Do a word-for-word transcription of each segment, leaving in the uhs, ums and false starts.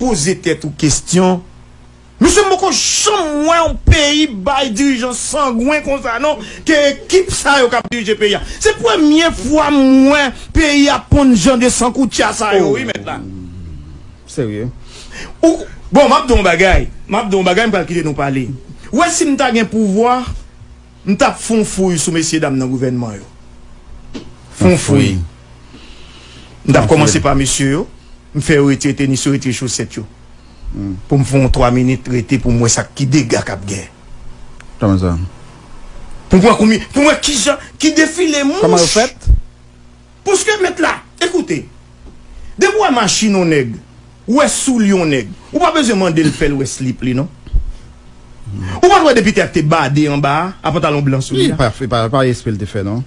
poze tèt ou kesyon. Mesye, m poko janm wè yon peyi bay dirijan sangwen konsa non, ke ekip sa yo k ap dirije peyi a. Se premye fwa m wè peyi a ponn jan de sankoutya sa yo, wi, mèt la. Serye. Ou, bon, m ap di w yon bagay. M ap di w yon bagay, m pral kite nou pale. Ou wè, si m ta gen pouvwa, m t ap fè yon fouy sou mesye dam nan gouvènman yo. Fè yon fouy. M t ap kòmanse pa mesye yo. M fè yo retire tenis yo, retire chosèt yo. Pou m fè yon twa minit rete pou m wè sa ki dega k ap gen. Kòman sa? Pou m wè konbyen, pou m wè kijan, ki defile mouch. Kòman yo fèt? Paske mèt la, ekoute, depi w wè machin yon nèg, ou wè soulye yon nèg, ou pa bezwen mande l fè l wè slip li non. Ou pa t wè depite a te bade anba a, a pantalon blan sou li a? Li pa, pa, pa espre l te fè non.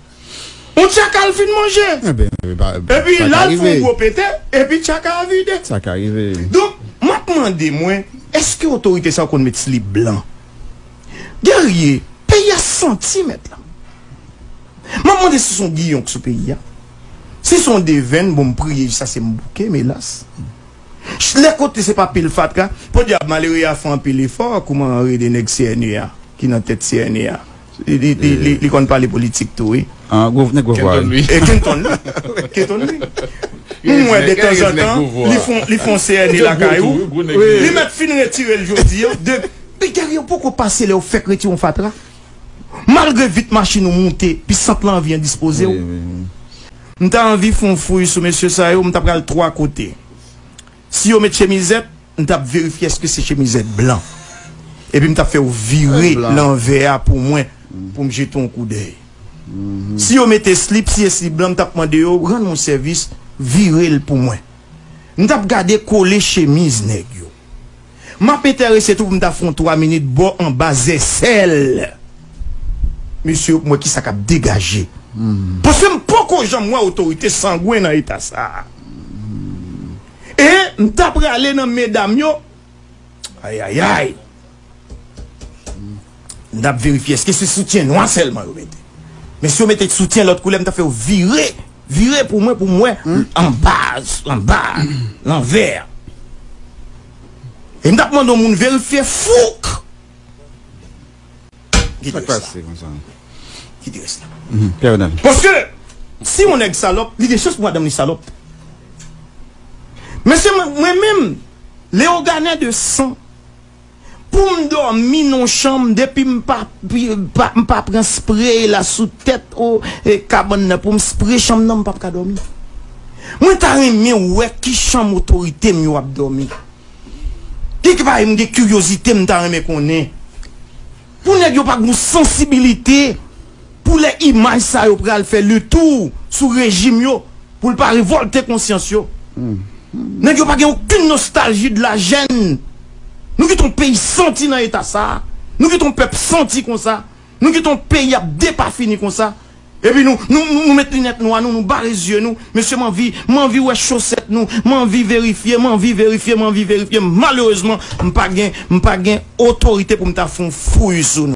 Yon tchaka l fin manje. Epi l al fè yon gwo pete, epi tchaka a vide. Sa ka rive. Donk, m ap mande mwen, èske otorite sa yo konn met slip blan? Guerrier, peyi a santi mèt la. M ap mande si se yon giyon k sou peyi a. Si se yon devenn, bon, m priye jiska se m bouke, m elas. Lè kote se pa pil fatra, podyab malere a fè anpil efò, kouman rele nèg C N E a, ki nan tèt C N E a. Li, li, li, li, li konn pale politik tou, wi. Ah, gwo, nèg gwo vwa. Kenton, wi. E Kenton, wi. Kenton, wi. M wè de tanzantan, li fon, li fon C N E lakay ou. Li mèt fin retire l jodi an. De, men Guerrier, ou poko pase lè yo fèk retire yon fatra. Malgre vit machin ou moute, pi sant lan anvi endispoze w. M ta anvi fè yon fouy sou mesye sa yo, m ta pral twa kote. Si yo met chemizèt, m t ap verifye èske se chemizèt blan. Epi m t ap fè yo vire lanvè a pou mwen, pou m jete yon koudèy. Si yo mete slip, si e slip blan, m t ap mande yo, rann mwen sèvis, vire l pou mwen. M t ap gade kole chemiz nèg yo. M ap enterese tou pou m ta fè yon twa minit bò anba zèsèl mesye yo pou m wè kisa k ap degaje. Paske m poko janm wè otorite sangwen nan eta sa a. E m ta prale nan medam yo. Ayayay. M t ap verifye èske se soutyen nwa sèlman yo mete. Men si yo mete soutyen lòt koulè, m t ap fè yo vire, vire pou mwen, pou m wè anba, anba, lanvè. E m t ap mande yon moun verifye fouk. Kite rès la. Kite rès la. Paske si yon nèg salòp, li gen chans pou madanm li salòp. Mesye, mwen, mwen menm, Leogane de san, pou m dòmi nan yon chanm, depi m pa, pa, m pa pran spray la sou tèt o, e, kabann nan pou m spray chanm nan, m p ap ka dòmi. Mwen ta renmen wè ki chanm otorite m yo ap dòmi. Gen ki pa m gen kiryozite m ta renmen konnen. Pou nèg yo pa gen sansibilite pou lè imaj sa yo pral fè letou sou rejim yo, pou l pa revòlte konsyans yo. Nèg yo pa gen okenn nostalji de la jèn. Nou kite yon peyi santi nan eta sa a. Nou kite yon pèp santi konsa. Nou kite yon peyi ap depafini konsa. Epi nou, nou, nou, nou met linèt nwa nou, nou bare zye nou. Mesye, m anvi, m anvi wè chosèt nou. M anvi verifye, m anvi verifye, m anvi verifye. Malerezman, m pa gen, m pa gen otorite pou m ta fè yon fouy sou nou.